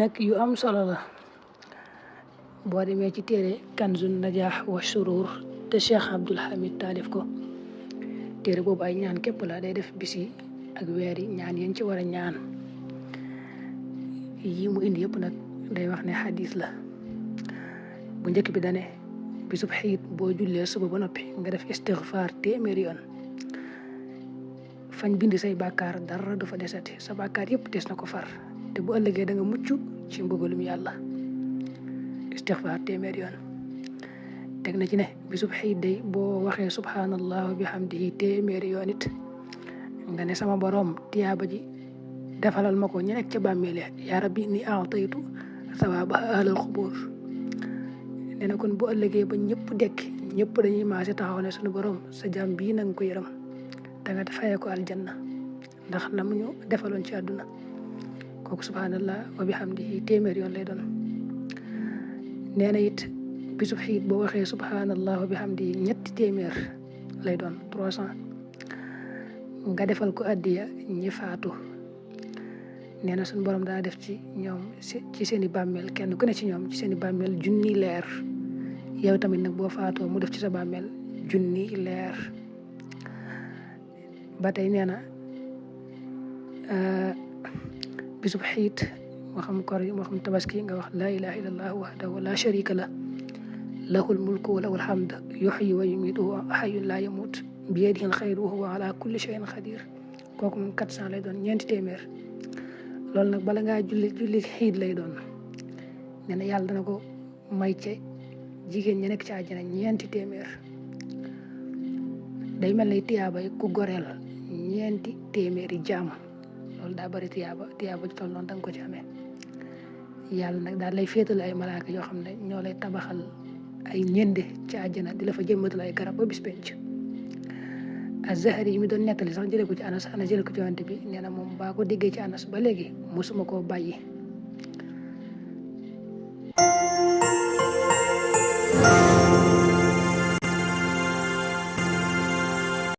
nag yu am solo la boo demee ci téere Kanzun Najaax wa Surur te Cheikh Abdul Hamid taalif ko téere boobu ay ñaan képp la day def bis yi ak weer yi ñaan yéen ci war a ñaan yi mu indi yëpp nag day wax ne xadis la bu njëkk bi dane bisub xiit boo jullee suba ba noppi nga def istixfaar téeméeri yoon fañ bind say bàkkaar dara du fa desati sa bàkkaar yëpp des na ko far te bu ëllëgee da nga mucc ci mbugalum yàlla istixfaar téeméeri yoon teg na ci ne bisub xiit day boo waxee subhanallah wa bihamdihi téeméeri yoon it nga ne sama borom tiyaaba ji defalal ma ko ñu nekk ca bàmmeel yaa rabbi ni aataytu sawaaba ahlal xubur nee na kon bu ëllëgee ba ñëpp dekki ñëpp dañuy maase taxaw ne suñu borom sa jàmm bii na nga ko yërëm da nga fayee ko aljanna ndax la mu ñu defaloon ci àdduna kooku subhanallah wa bihamdihi téeméeri yoon lay doon nee na it bisub xiit boo waxee subhanallah wa bihamdihi ñetti téeméer lay doon 300 nga defal ko addiya ñi faatu nee na suñu borom daa def ci ñoom ci seen i bàmmeel kenn ku ne ci ñoom ci seen i bàmmeel junni leer yow tamit nag boo faatoo mu def ci sa bàmmeel junni leer ba tey nee na bisub xiit moo xam kor moo xam tabaski nga wax laa ilaha illallah wahdahu la sharika la lahul mulku wa lahul hamd yuhyi wa yumiitu wa hayyun la yamut bi yadihi alxayru wa huwa ala kulli shay'in qadir kooku moom 400 lay doon ñeenti téeméer loolu nag bala ngaa julli xiit lay doon nee na yàlla dana ko may ca jigéen ñi nekk ci àjjana ñeenti téeméer day mel ne tiyaaba ku goreel ñeenti téeméeri jaam loolu daa bari tiyaaba ci toll noonu da nga ko ci amee yàlla nag daal lay féetal ay malaaka yoo xam ne ñoo lay tabaxal ay ñende ci àjjana di la fa jëmmatal ay garab ba bis penc Az-Zahri yi mi doon nettali sax jëlee ko ci Anas jëlee ko ci Yonent bi nee na moom baa ko déggee ci Anas ba léegi mosuma koo bàyyi